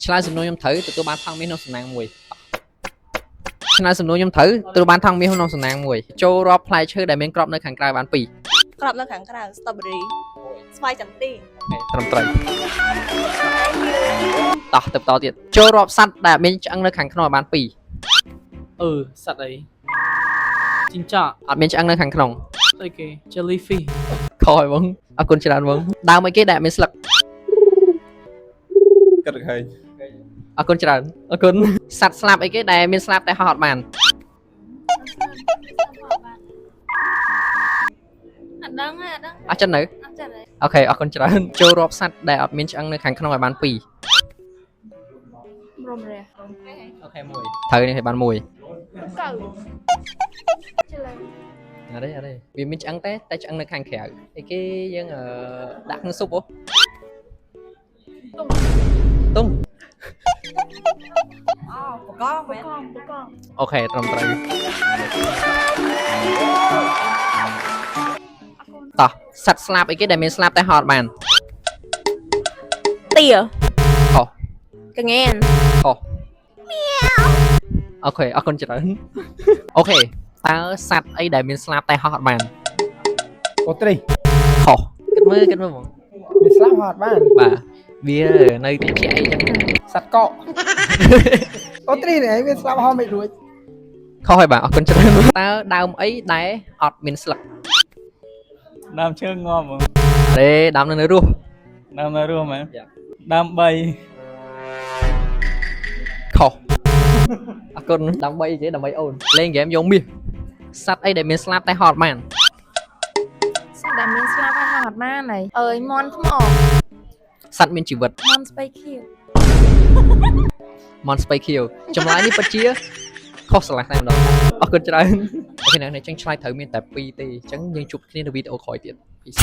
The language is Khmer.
ឆ្លើយសំណួរខ្ញុំត្រូវទទួលបានថង់មាសក្នុងសំណាងមួយឆ្លើយសំណួរខ្ញុំត្រូវទទួលបានថង់មាសក្នុងសំណាងមួយចូលរាប់ផ្លែឈើដែលមានក្របនៅខាងក្រៅបានពីរ ក្របនៅខាងក្រៅ strawberry ស្វាយចន្ទី ត្រឹមត្រូវតោះទៅបន្តទៀតចូលរាប់សត្វដែលមានឆ្អឹងនៅខាងក្នុងឲ្យបានពីរ អឺសត្វអីជីងចក់ អត់មានឆ្អឹងនៅខាងក្នុង ស្អីគេ jellyfish ខុសហើយបងអរគុណច្រើនបងដើមអីគេដែលអត់មានស្លឹក គិតឃើញ អរគុណច្រើនអរគុណសត្វស្លាបអីគេដែលមានស្លាបតែហោះអត់បាន អត់ដឹងទេអត់ដឹង អត់ចិត្តនៅ អត់ចិត្តទេ OK អរគុណច្រើនចូលរាប់សត្វដែលអត់មានឆ្អឹងនៅខាងក្នុងឲ្យបានពីរ រំរះ OK មួយត្រូវនេះឲ្យបានមួយក ៅច្រឡំ អត់ទេអត់ទេវាមានឆ្អឹងតែតែឆ្អឹងនៅខាងក្រៅអីគេយើងអឺដាក់ក្នុងស៊ុបហ៎ទុំ អូបកងមែន បកងបកង OK ត្រឹមត្រូវ អរគុណ តោះសត្វស្លាបអីគេដែលមានស្លាបតែហោះអត់បាន ទា ខុស កងែន ខុស OK អរគុណច្រើន OK តើសត្វអីដែលមានស្លាបតែហោះអត់បាន អូត្រី ខុសគិតមើលគិតមើលហ្មង មានស្លាប់ហត់បាន បាទវានៅទីជាអីចឹងណា សត្វកក់អូត្រីនេះឯងមានស្លាប់ហត់មិនរួច ខុសហើយបាទអរគុណច្រើនតើដើមអីដែលអត់មានស្លឹក ដើមឈើងាប់ហ្មង ទេដើមនៅនៅរស់ ដើមនៅរស់មែន យ៉ា ដើមបី ខុសអរគុណដើម្បីអីគេដើម្បីអូនលេងហ្គេមយកមាសសត្វអីដែលមានស្លាបតែហោះអត់បាន សត្វដែលមានស្លាបហើយហោះអត់បានហើយអើយមន់ថ្ម សត្វមានជីវិត មន់ស្បៃខៀវ មន់ស្បៃខៀវចម្លើយនេះពិតជាខុសស្រឡះតែម្ដងអរគុណច្រើន OK ណាស់នេះចឹងឆ្លើយត្រូវមានតែ2ទេអញ្ចឹងយើងជួបគ្នានៅវីដេអូក្រោយទៀត Peace.